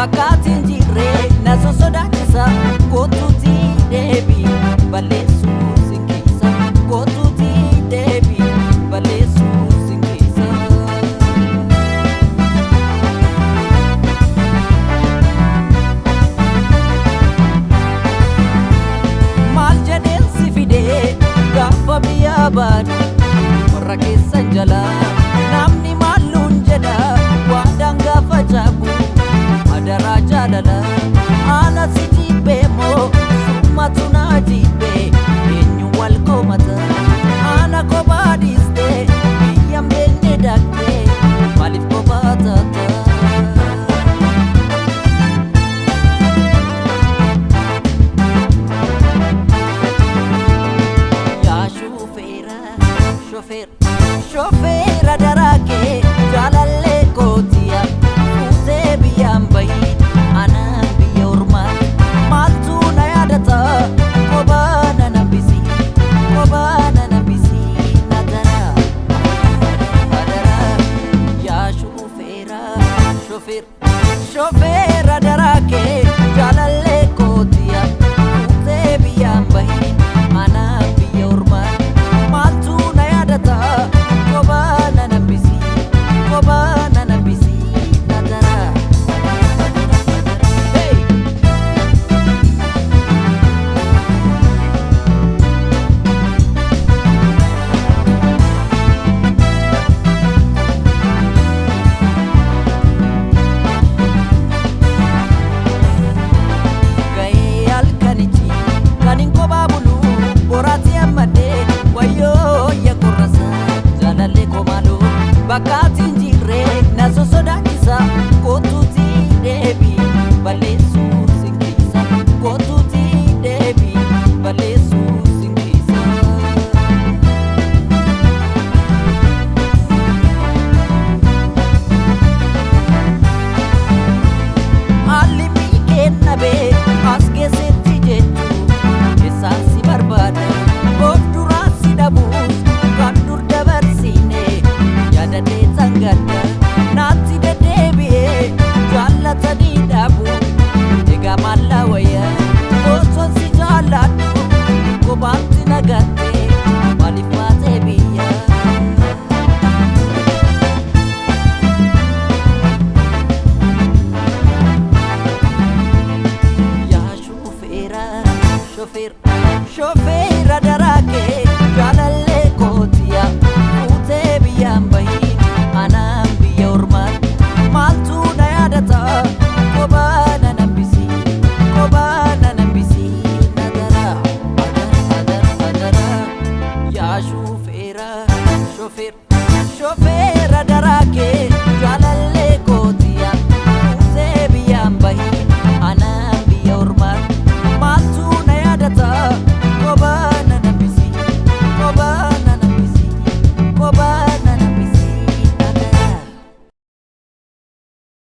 Akkaatiin jirree na sosodaachisa kootuuti deebii balleessuu sin keessa kootuuti deebii balleessuu sin keessa. Maal jedheen si fidee gaafa biyyaa baadu warra keessan jalaa namni maalluun jedha waadaan gaafa caabu adaraa jaalala ana si jibbee moo summatu na jibbee eenyu wal komata ana kophaa dhiistee biyyan beekne dhaqxee maaliif kophaa taata. Yaa shufeera shufeera shufeera daraakee jaalallee kootiya fuutee biyyaan bahi anaan biyya ormaa maaltu na yaadata kophaa na nambisi kophaa na nambisi na daraa adaraa yaa shufeera shufeera shufeera daraakee.